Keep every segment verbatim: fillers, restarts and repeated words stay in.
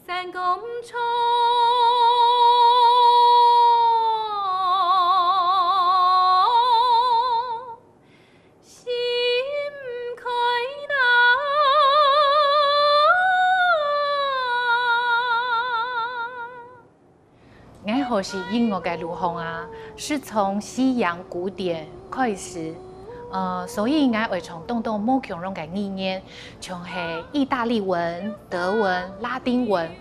山公唱，心开朗。 𠊎好是音樂个路項啊，是從西洋古典開始，呃，所以𠊎會唱當多無共樣个語言，像係義大利文、德文、拉丁文。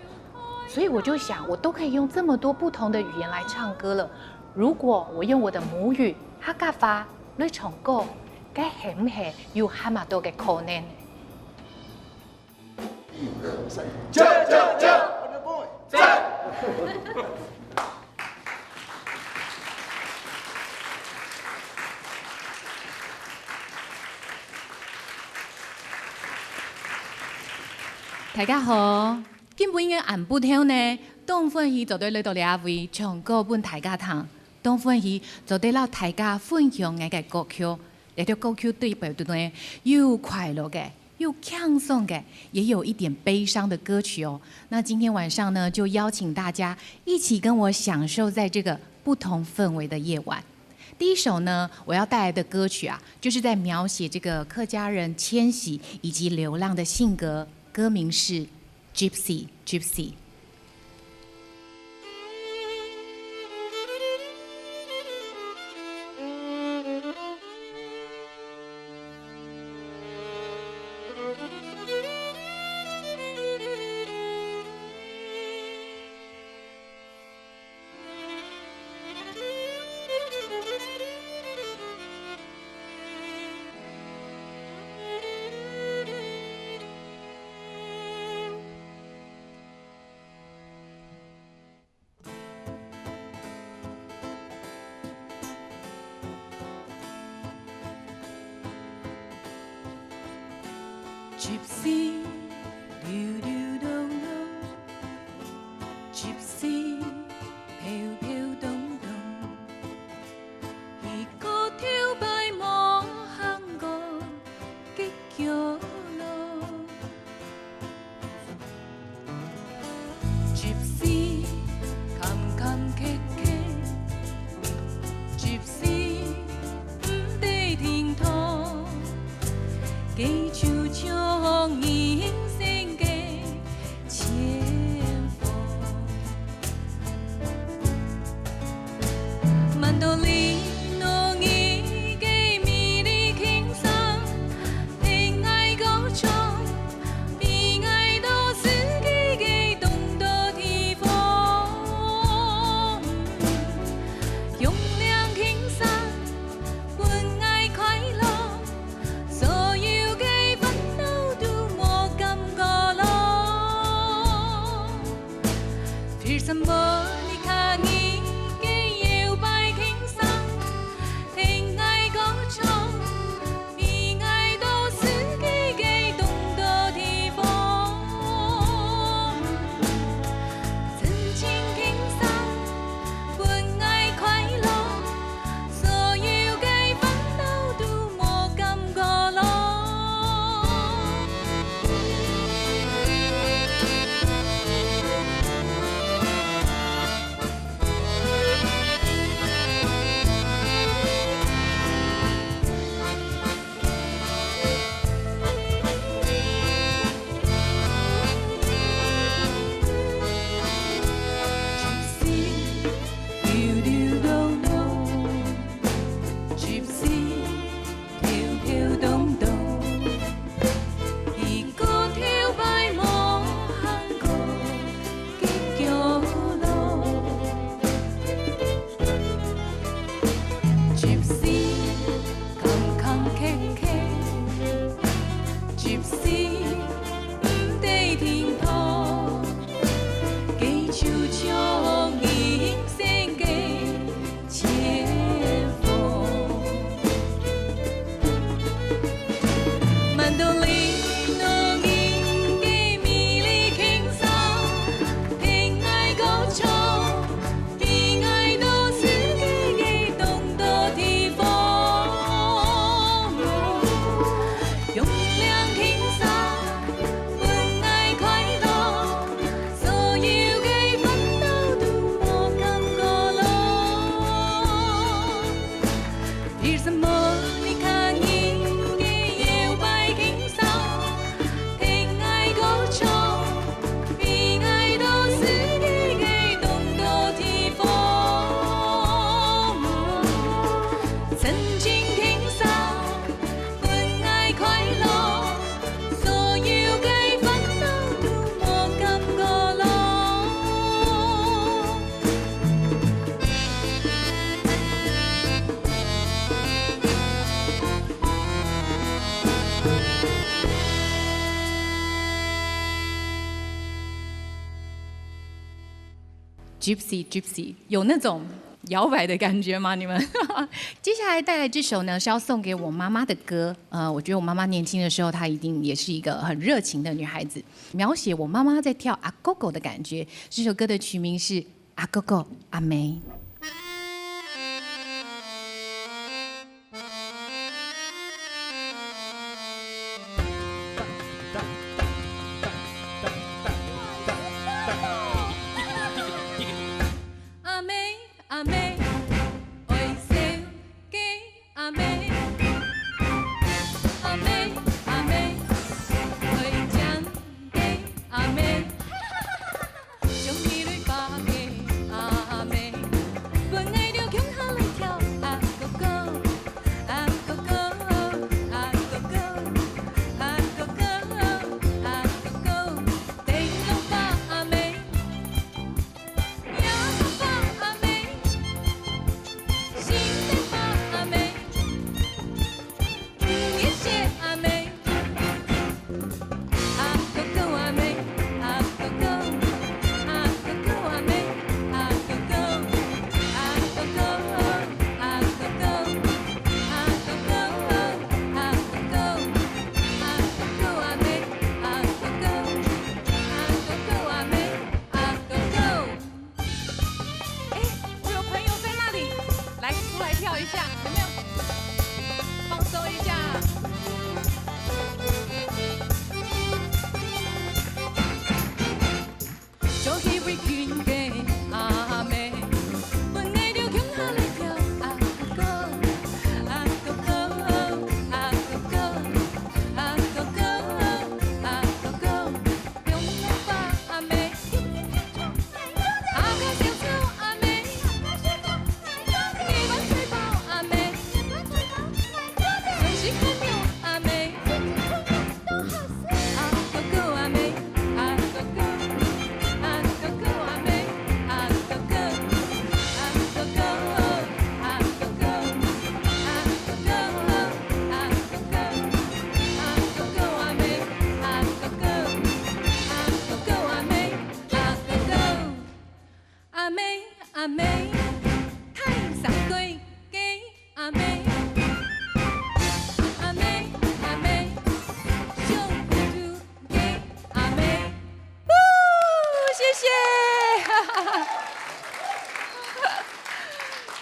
所以我就想，我都可以用這麼多不同的語言來唱歌了，如果我用我的母語客家話來唱歌，該係毋係有恁多个可能？ 一二三，加加加！大家好，今晡日个暗晡頭呢，當歡喜做得來到這位唱歌分大家聽，當歡喜做得摎大家分享𠊎个歌曲。 這條歌曲代表著呢，又快樂个，又輕鬆个，也有一點悲傷的歌曲哦。那今天晚上呢，就邀請大家一起跟我享受在這個不同氛圍的夜晚。第一首呢，我要帶來的歌曲啊，就是在描寫這個客家人遷徙以及流浪的性格，歌名是Gypsy，Gypsy。 Gypsy，流流浪浪，Gypsy，飄飄蕩蕩。一个頭擺無行過个橋路。 Gypsy，坎坎坷坷，Gypsy，毋得停拖，該就像人生个前方。 Mandolin，你个美麗輕聲，聽𠊎歌唱，飛𠊎到四季个當多地方。響亮輕聲，分𠊎快樂，所有个煩惱都無感覺咯。 First harmonica，你个搖擺輕聲，聽𠊎歌唱，飛𠊎到四季个當多地方。真情輕聲，分𠊎快樂，所有个煩惱都無感覺咯。Gypsy，流流浪浪，Gypsy，飄飄蕩蕩。一个頭擺無行過个橋路。Gypsy，坎坎坷坷，Gypsy，毋得停拖，該就像人生个 前方。Mandolin，你个美麗輕聲，聽𠊎歌唱，飛𠊎到四季个當多地方。響亮輕聲， Gypsy Gypsy，有那种摇摆的感觉吗？你们？接下来带来这首呢，是要送给我妈妈的歌。呃，我觉得我妈妈年轻的时候，她一定也是一个很热情的女孩子，描写我妈妈在跳阿哥哥的感觉。这首歌的曲名是《阿哥哥阿妹》。阿妹，阿妹，愛笑个阿妹，阿妹，阿妹，愛靚个阿妹。 像一蕊花个阿妹，分𠊎兜共下來跳阿哥哥，阿哥哥，阿哥哥，阿哥哥，阿哥哥，燈籠花阿妹，野花花阿妹，心燈花阿妹。 五月雪阿妹，阿哥哥阿妹，阿哥哥，阿哥哥阿妹，阿哥哥，阿哥哥，阿哥哥，阿哥哥，阿哥哥，阿哥哥阿妹，阿哥哥，阿哥哥阿妹，阿哥哥。 哎，我有朋友在那里，来，出来跳一下，有没有？放松一下。阿妹，阿妹，大聲公个阿妹，阿妹，阿妹，小糊塗个阿妹。哦，谢谢。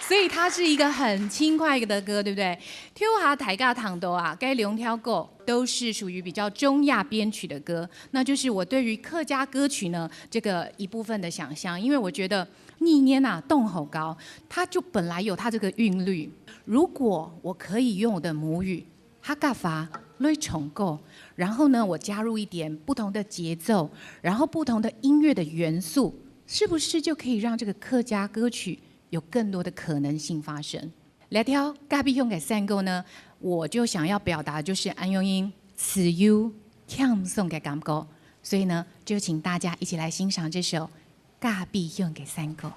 所以它是一个很轻快的歌，对不对？ 頭下大家聽到啊，該兩條歌都是屬於比較中亞編曲的歌，那就是我對於客家歌曲呢，這個一部分的想像，因為我覺得語言啊，當好搞，它就本來有它這個韻律。如果我可以用我的母語，客家話來唱歌，然後呢，我加入一點不同的節奏，然後不同的音樂的元素，是不是就可以讓這個客家歌曲有更多的可能性發生？ 這條隔壁鄉个山歌呢，我就想要表達就是恁樣自由、輕鬆个感覺。所以呢，就請大家一起來欣賞這首隔壁鄉个山歌。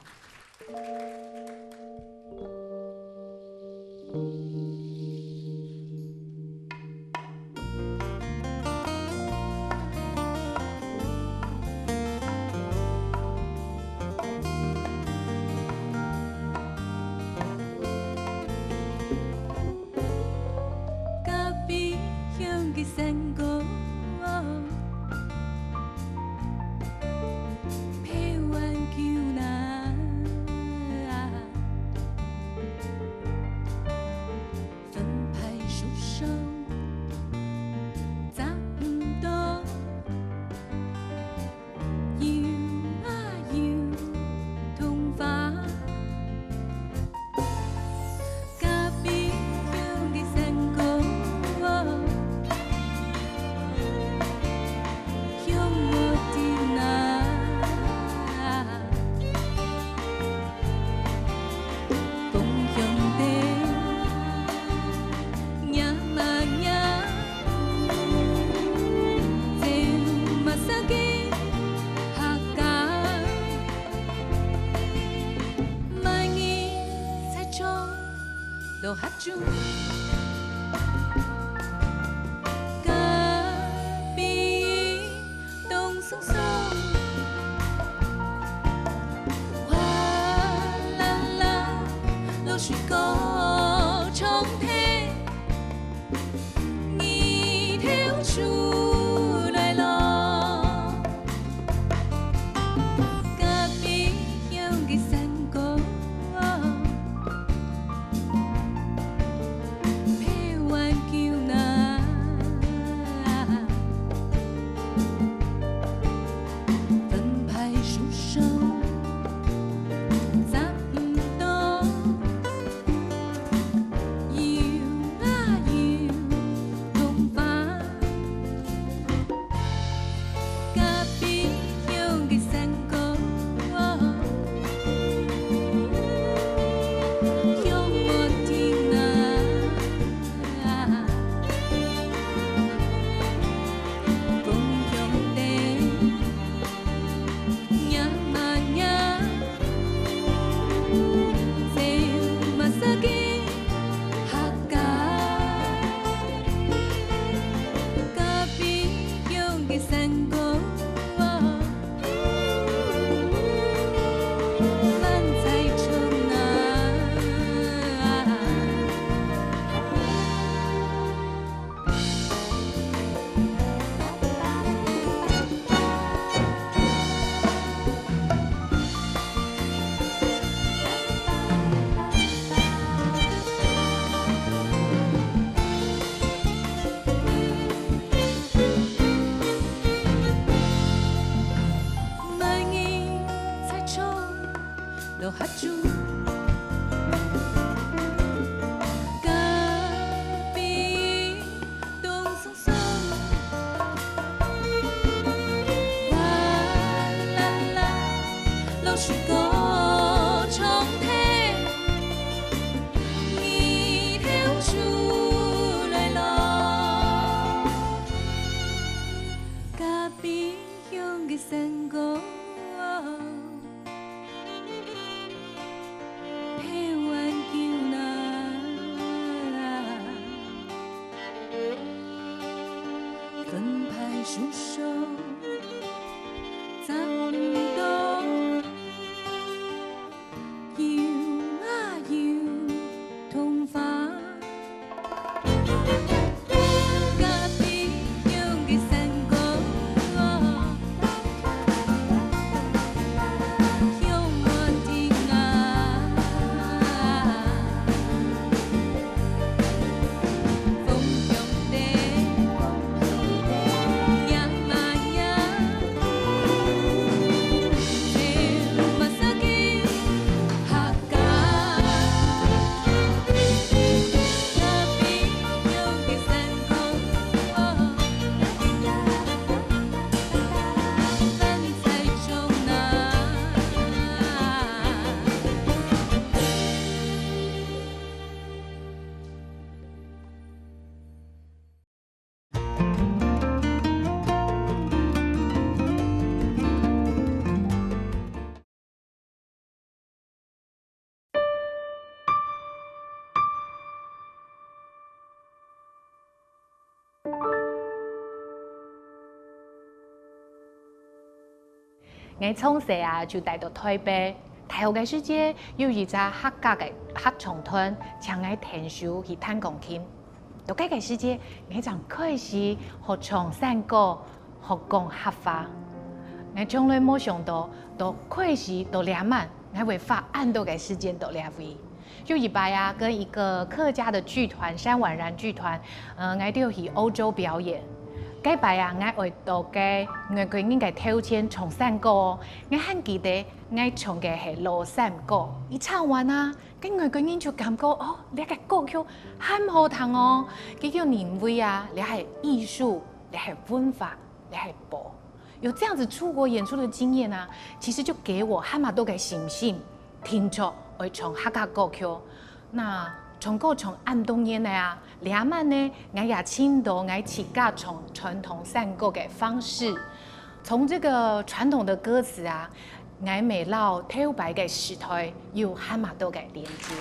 隔壁鄉个山歌，陪阮久啦。 分派樹上摘毋到，有啊有桐花，隔壁鄉个山歌，香無停啊。 隔壁東松松，花树上，找到，游啊游，桐花。 𠊎從細啊就戴到臺北，大學个時節有一隻客家个合唱團，請𠊎𢯭手去彈鋼琴。到該个時節，𠊎正開始學唱山歌，學講客話。𠊎從來無想到，到開始到這滿，𠊎會花恁多个時間到這位。 有一擺啊，跟一個客家的劇團，山宛然劇團，呃，𠊎兜去歐洲表演。該擺啊，𠊎愛到該外國人个頭前唱山歌哦，𠊎還記得𠊎唱个係老山歌。一唱完啊，該外國人就感覺哦，這个歌曲還好聽哦，佢就認為啊，這係藝術，這係文化，這係寶。有這樣子出國演出的經驗啊，其實就給我還蠻多个信心。 定著愛唱客家歌曲。那唱歌唱恁多年了啊，這滿呢，𠊎也尋到𠊎自家唱傳統山歌个方式。從這個傳統的歌詞啊，𠊎乜摎頭擺个時代有還蠻多个連接。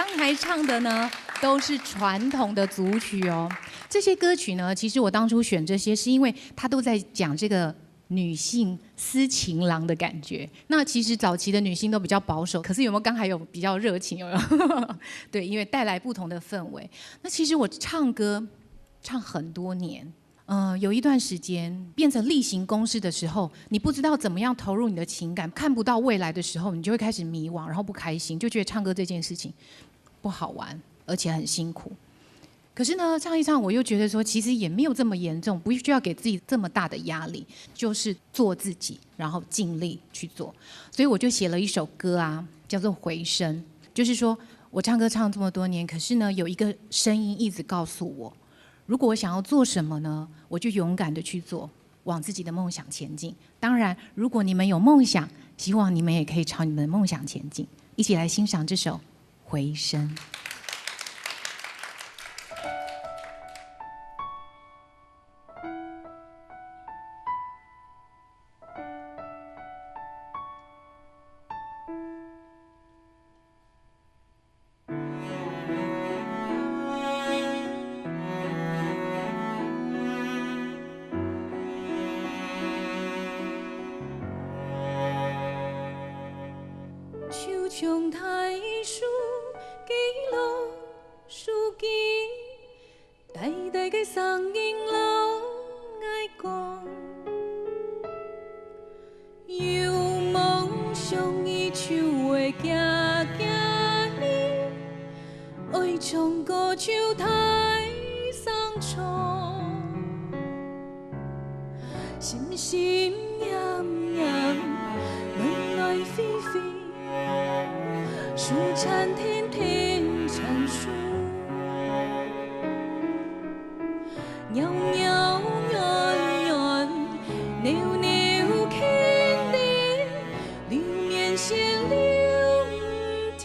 刚才唱的呢，都是传统的族曲哦。这些歌曲呢，其实我当初选这些，是因为它都在讲这个女性思情郎的感觉。那其实早期的女性都比较保守，可是有没有刚才有比较热情？有没有？对，因为带来不同的氛围。那其实我唱歌唱很多年，呃，有一段时间变成例行公事的时候，你不知道怎么样投入你的情感，看不到未来的时候，你就会开始迷惘，然后不开心，就觉得唱歌这件事情不好玩，而且很辛苦。可是呢，唱一唱，我又觉得说，其实也没有这么严重，不需要给自己这么大的压力，就是做自己，然后尽力去做。所以我就写了一首歌啊，叫做《回声》，就是说我唱歌唱这么多年，可是呢，有一个声音一直告诉我，如果我想要做什么呢，我就勇敢的去做，往自己的梦想前进。当然，如果你们有梦想，希望你们也可以朝你们的梦想前进。一起来欣赏这首《回声》。就像大树低落樹枝，大大个聲音摎𠊎講，有夢想你就會行行去，愛唱歌就大聲唱。 心心念念，輪來飛飛，樹層天天纏樹。扭扭圓圓，扭扭牽定，留面線留毋停。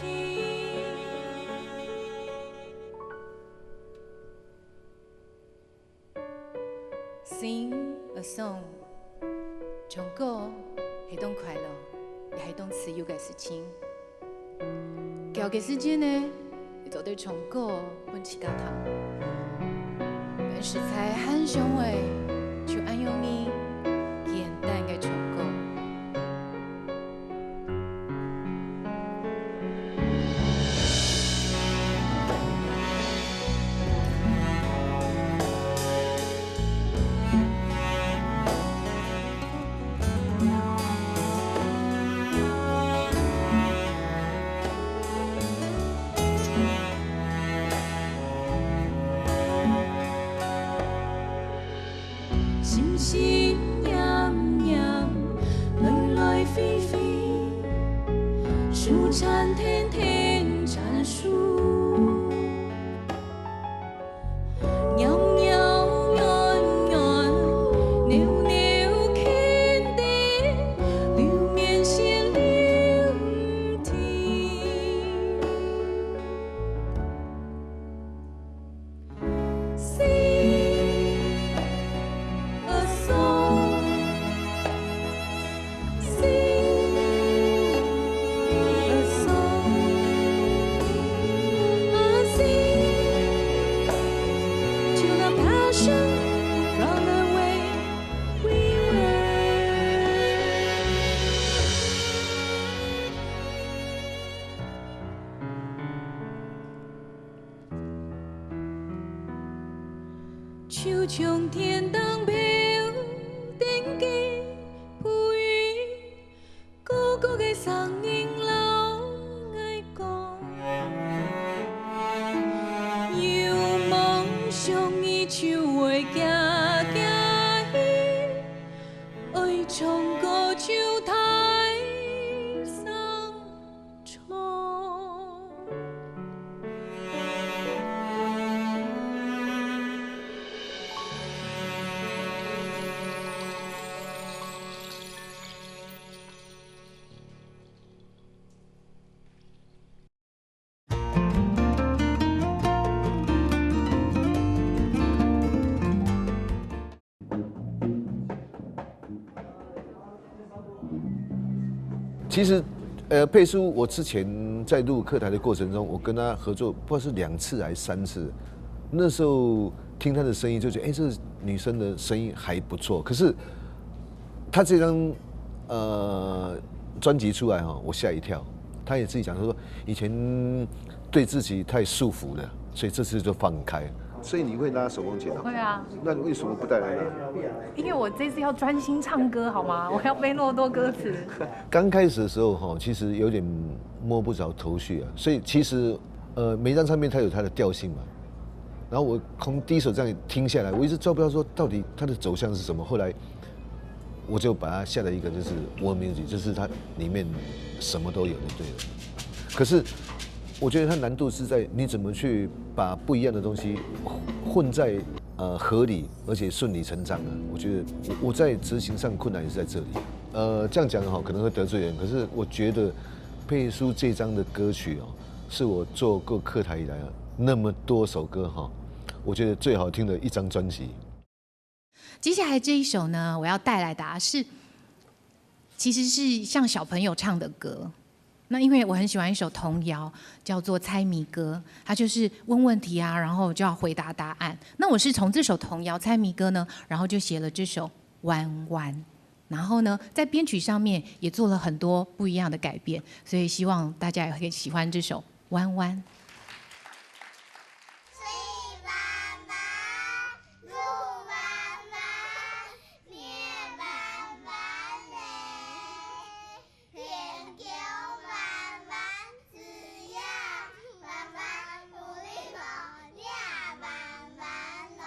Sing a song，唱歌係當快樂，也係當自由个事情。噭个時節呢，也做得唱歌分自家聽。本實在還想愛，就恁樣呢，簡單个唱歌。 心心念念，輪來飛飛，樹層天天纏樹。扭扭圓圓，扭扭牽定，留面線留毋停。 Sing a song, sing a song, a sing to the passion from the way we were. 就像天頂飄定个浮雲，高高个聲音摎𠊎講，有夢想你就會行行去，愛唱歌就大聲 唱。其实，呃，佩舒，我之前在录客台的过程中，我跟她合作不知道是两次还是三次，那时候听她的声音就觉得，哎，这个女生的声音还不错。可是她这张呃专辑出来哈，我吓一跳。她也自己讲说，以前对自己太束缚了，所以这次就放开。所以你会拉手风琴哦？会啊，那你为什么不带来拉？因为我这次要专心唱歌，好吗？我要背那么多歌词。刚开始的时候哈，其实有点摸不着头绪啊，所以其实呃每一张唱片它有它的调性嘛。然后我从第一首这样听下来，我一直抓不到说到底它的走向是什么。后来我就把它下了一个就是 World Music，就是它里面什么都有就对了。可是我觉得它难度是在你怎么去把不一样的东西混在呃合理而且顺理成章啊。我觉得我我在执行上困难也是在这里。呃，这样讲哈可能会得罪人，可是我觉得佩舒这张的歌曲哦，是我做过客台以来啊那么多首歌哈，我觉得最好听的一张专辑。接下来这一首呢，我要带来的是，其实是像小朋友唱的歌。那因为我很喜欢一首童谣，叫做《猜谜歌》，它就是问问题啊，然后就要回答答案。那我是从这首童谣《猜谜歌》呢，然后就写了这首《弯弯》，然后呢，在编曲上面也做了很多不一样的改变，所以希望大家也会喜欢这首《弯弯》。水弯弯，路弯弯，月弯弯嘞，天公弯弯，子夜弯弯，狐狸婆也弯弯咯。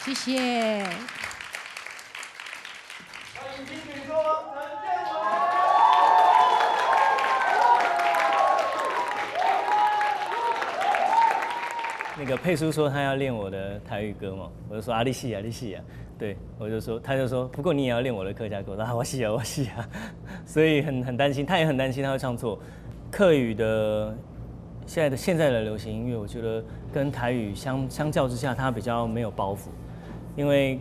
谢谢。那个佩舒说他要练我的台语歌嘛，我就说啊，你死啊，你死啊。对，我就说，他就说，不过你也要练我的客家歌。我说啊，我死啊，我死啊。所以很很担心，他也很担心他会唱错。客语的现在的现在的流行音乐，我觉得跟台语相相较之下，它比较没有包袱，因为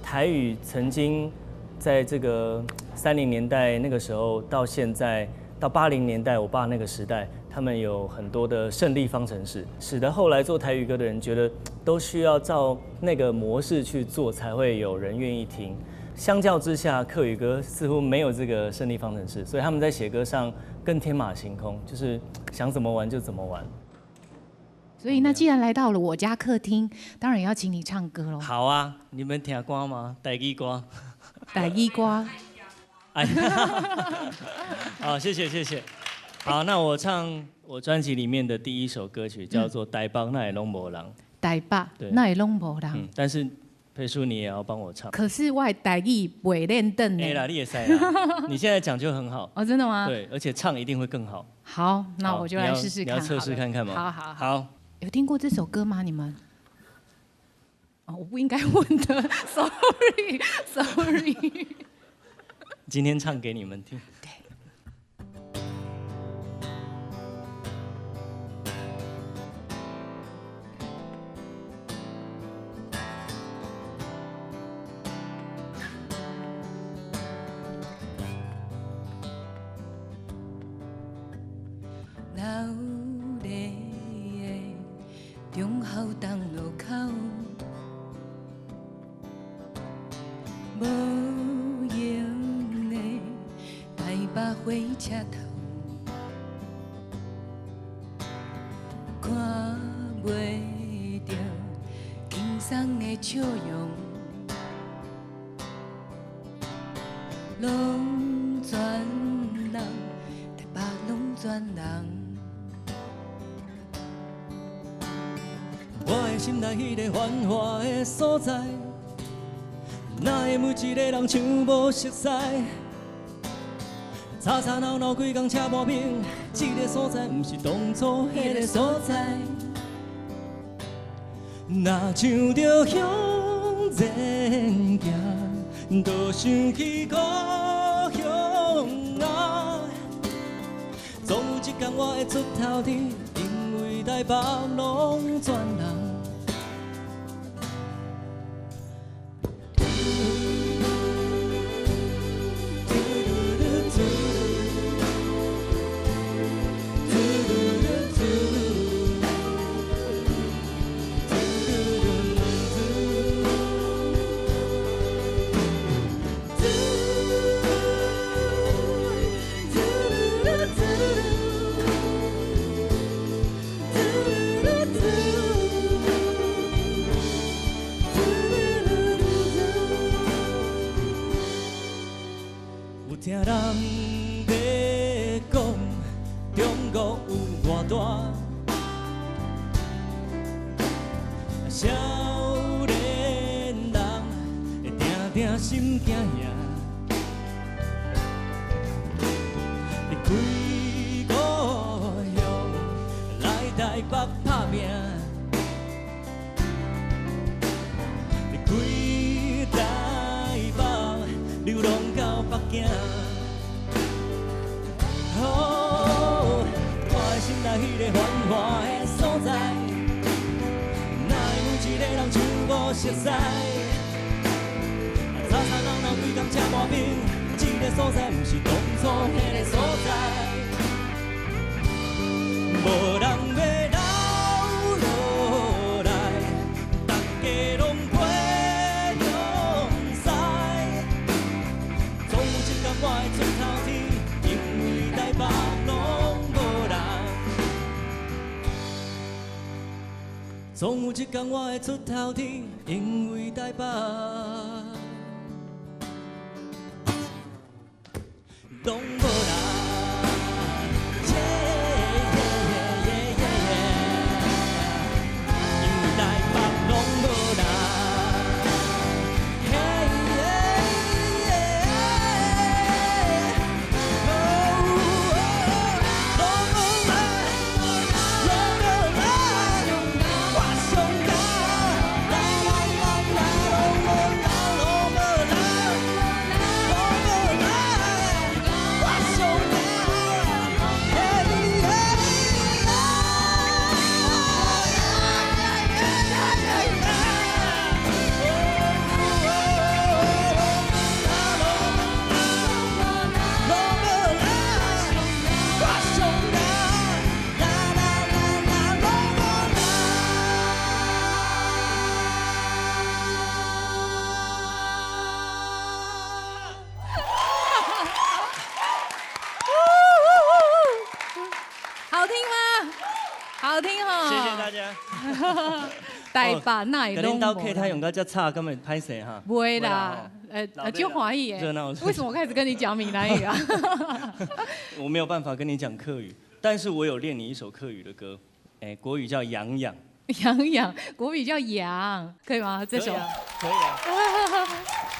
台语曾经在这个三零年代那个时候到现在到八零年代，我爸那个时代，他们有很多的胜利方程式，使得后来做台语歌的人觉得都需要照那个模式去做，才会有人愿意听。相较之下，客语歌似乎没有这个胜利方程式，所以他们在写歌上更天马行空，就是想怎么玩就怎么玩。所以，那既然来到了我家客厅，当然要请你唱歌喽。好啊，你们听歌吗？台语歌。台语歌。哎，好，谢谢谢谢。好，那我唱我专辑里面的第一首歌曲，叫做《台北哪会拢无人》。台北对哪会拢无人。嗯，但是佩舒你也要帮我唱。可是我的台语袂认得呢。哎啦，你也塞啦，你现在讲就很好。哦，真的吗？对，而且唱一定会更好。好，那我就来好你要试试看。你要测试看看吗？好了好好好。好，有听过这首歌吗？你们？哦，我不应该问的，sorry sorry。今天唱给你们听。对。老的中孝东路口，无影的台北火车头，看袂到轻松的笑容。 拢全人，台北拢全人。我的心内彼个繁华的所在，哪会每一个人像无熟似？吵吵闹闹规工车半暝，这个所在毋是当初彼个所在。 若想着向前行，就想起故乡啊。总有一天我会出头天，因为台北拢全人。 有听人咧讲，中国有偌大，少年人会定定心惊惶。 离开故乡来台北拍拼，离开台北流浪到北京。哦，我的心内彼个繁华的所在，哪会每一个人像无熟似？ 吵吵闹闹规工车半暝，这个所在毋是当初彼个所在。无人要留落来，大家拢飞向西。总有一天我会出头天，因为台北拢无人。 总有一天我会出头天，因为台北拢无人。因为台北拢无人。好聽哈。謝謝大家。台北哪會攏無啦？哦，今日到客廳用到遮差，根本拍誰哈？不會啦，不會啦，哦。呃，呃，老弟啦，就華語耶。熱鬧。為什麼我開始跟你講閩南語啊？我沒有辦法跟你講客語，但是我有練你一首客語的歌，哎，國語叫《癢癢》。癢癢，國語叫癢，可以嗎？這首。可以啊，可以啊。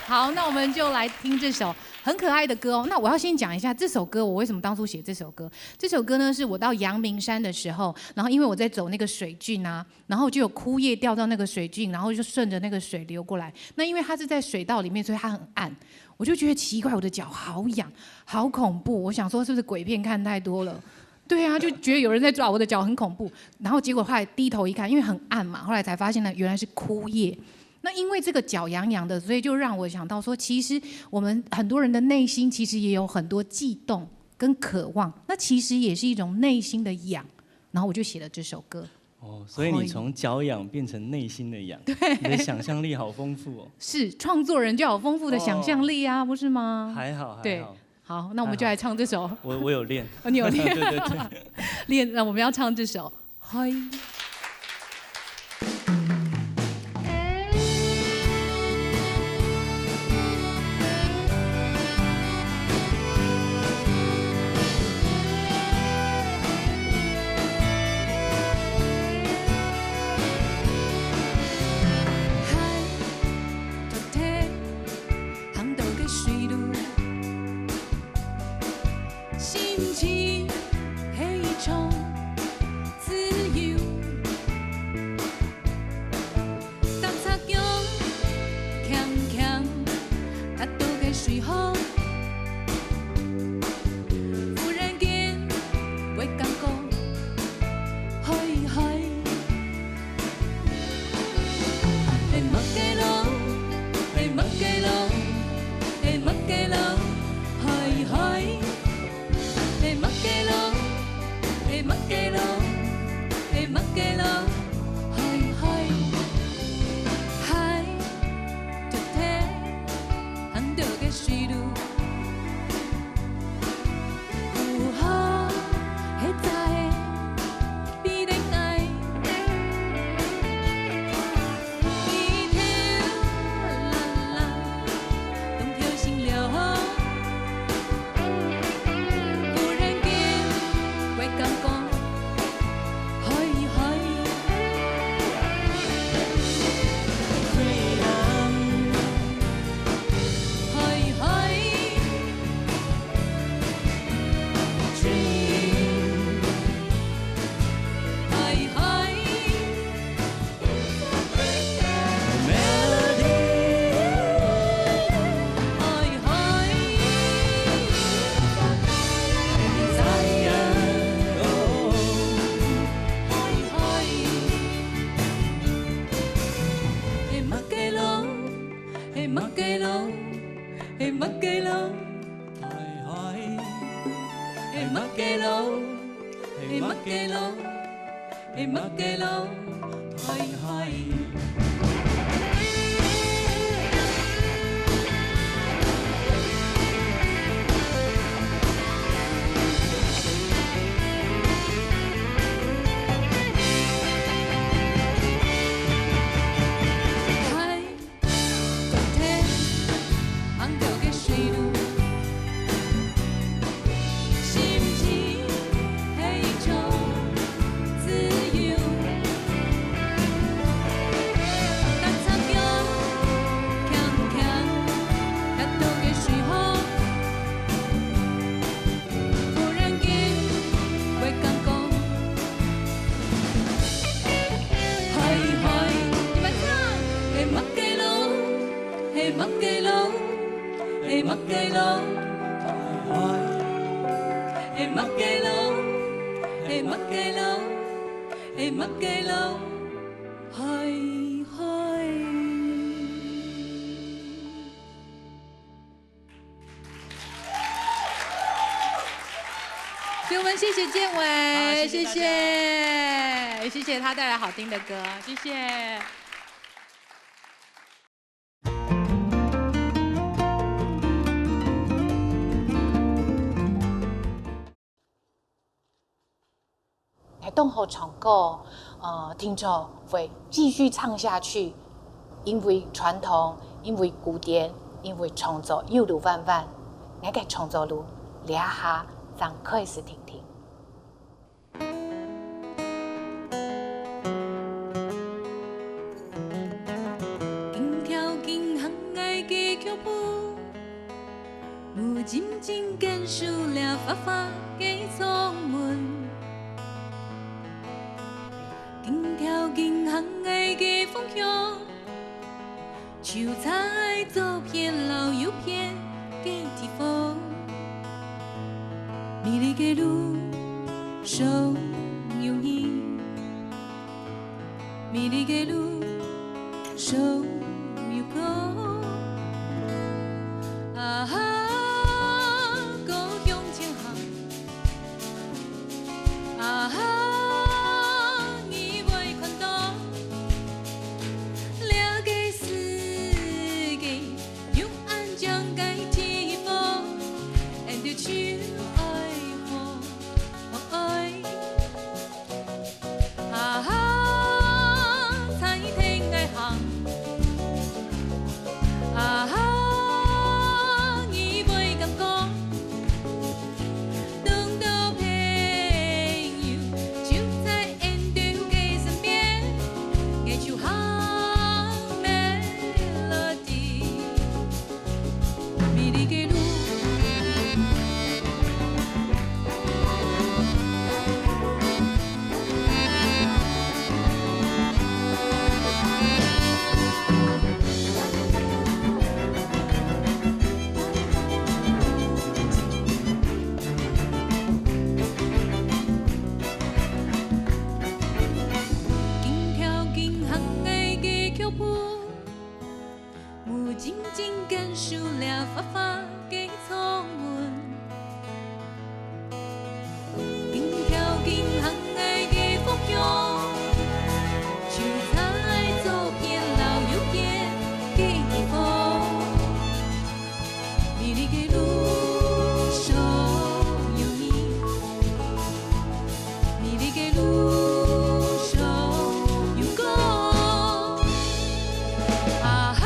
好，那我們就來聽這首很可愛的歌哦。那我要先講一下這首歌，我為什麼當初寫這首歌。這首歌呢，是我到陽明山的時候，然後因為我在走那個水圳啊，然後就有枯葉掉到那個水圳，然後就順著那個水流過來。那因為它是在水道裡面，所以它很暗，我就覺得奇怪，我的腳好癢，好恐怖。我想說是不是鬼片看太多了？對啊，就覺得有人在抓我的腳，很恐怖。然後結果後來低頭一看，因為很暗嘛，後來才發現呢，原來是枯葉。那因為這個腳癢癢的，所以就讓我想到說，其實我們很多人的內心其實也有很多悸動跟渴望，那其實也是一種內心的癢。然後我就寫了這首歌。哦，所以你從腳癢變成內心的癢，對。你的想像力好豐富哦。是，創作人就有豐富的想像力啊，哦。不是嗎？還好，還好。對，好，那我們就來唱這首。還好。我，我有練。哦，你有練？對，對，對。練，那我們要唱這首。嗨。 行到个水路，心情係一種自由。踏擦腳，輕輕踏到个水河，忽然間會感覺 嗨嗨。係麼个路？係麼个路？係麼个路？嗨嗨。係麼个路？係麼个路？係麼个路？嗨嗨。嗨，就停，行到个水路。 係麼个路？係麼个路？係麼个路？嗨嗨。係麼个路？係麼个路？係麼个路？嗨嗨。 係麼个路？係麼个路？係麼个路？係麼个路？係麼个路？嗨嗨。 所以我們謝謝建偉，好，謝謝大家。謝謝，謝謝他帶來好聽的歌，謝謝。當好唱歌，呃，定著會繼續唱下去，因為傳統，因為古典，因為創作有路彎彎，𠊎个創作路這下正開始定定。 緊跳緊行𠊎个腳步，無認真堅守這花花个窗門。緊跳緊行𠊎个方向，就在左片摎右片个地方。美麗个路上有你， 美麗个路上有歌。啊哈，歌向前行。啊哈，你會看到這个世界有恁靚个地方，𫣆兜就愛好好愛。 啊哈，在天涯行。啊哈，你會感覺，當多朋友就在𫣆兜个身邊，𠊎就行melody。 美麗个路。緊跳緊行𠊎个腳步， 無認真堅守這花花个窗門。緊跳緊行𠊎个方向，就在左片摎右片个地方。美麗个路上有你， 美麗个路上有歌。啊哈，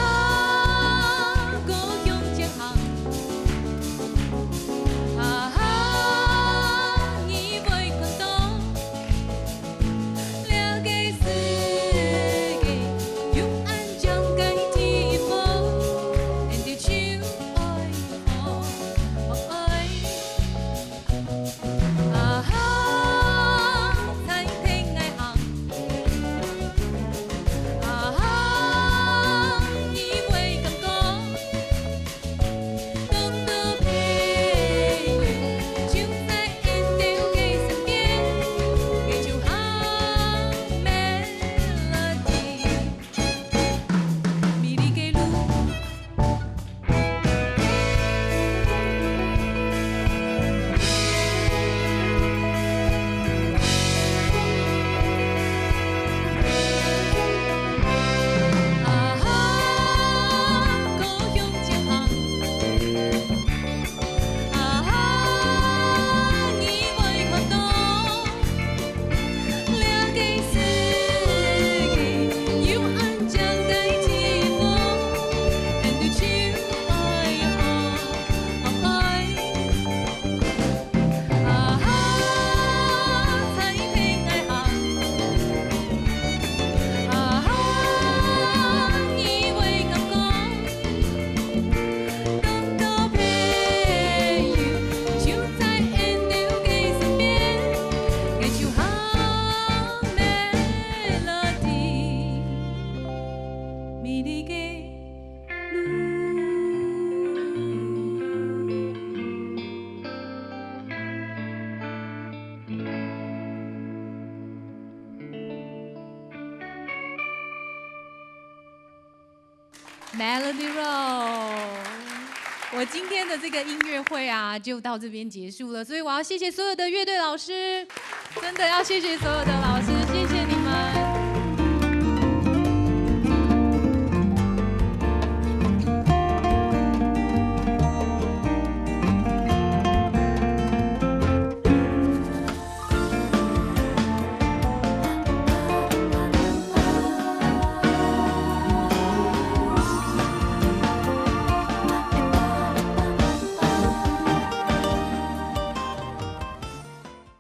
歌向前行。啊哈，你會看到，這个世界有恁靚个地方，𫣆兜就愛好好愛。 啊哈，在天涯行。啊哈，你會感覺，當多朋友就在𫣆兜个身邊，𠊎就行melody。 美麗个路。啊哈，歌向前行。啊哈，你會看到， 這个世界有恁靚个地方，𫣆兜就愛好好愛。啊哈，在天涯行。啊哈，你會感覺， 當多朋友就在𫣆兜个身邊，𠊎就行melody，美麗个路。 Melody Roll。我今天的這個音樂會啊，就到這邊結束了，所以我要謝謝所有的樂隊老師，真的要謝謝所有的老師，謝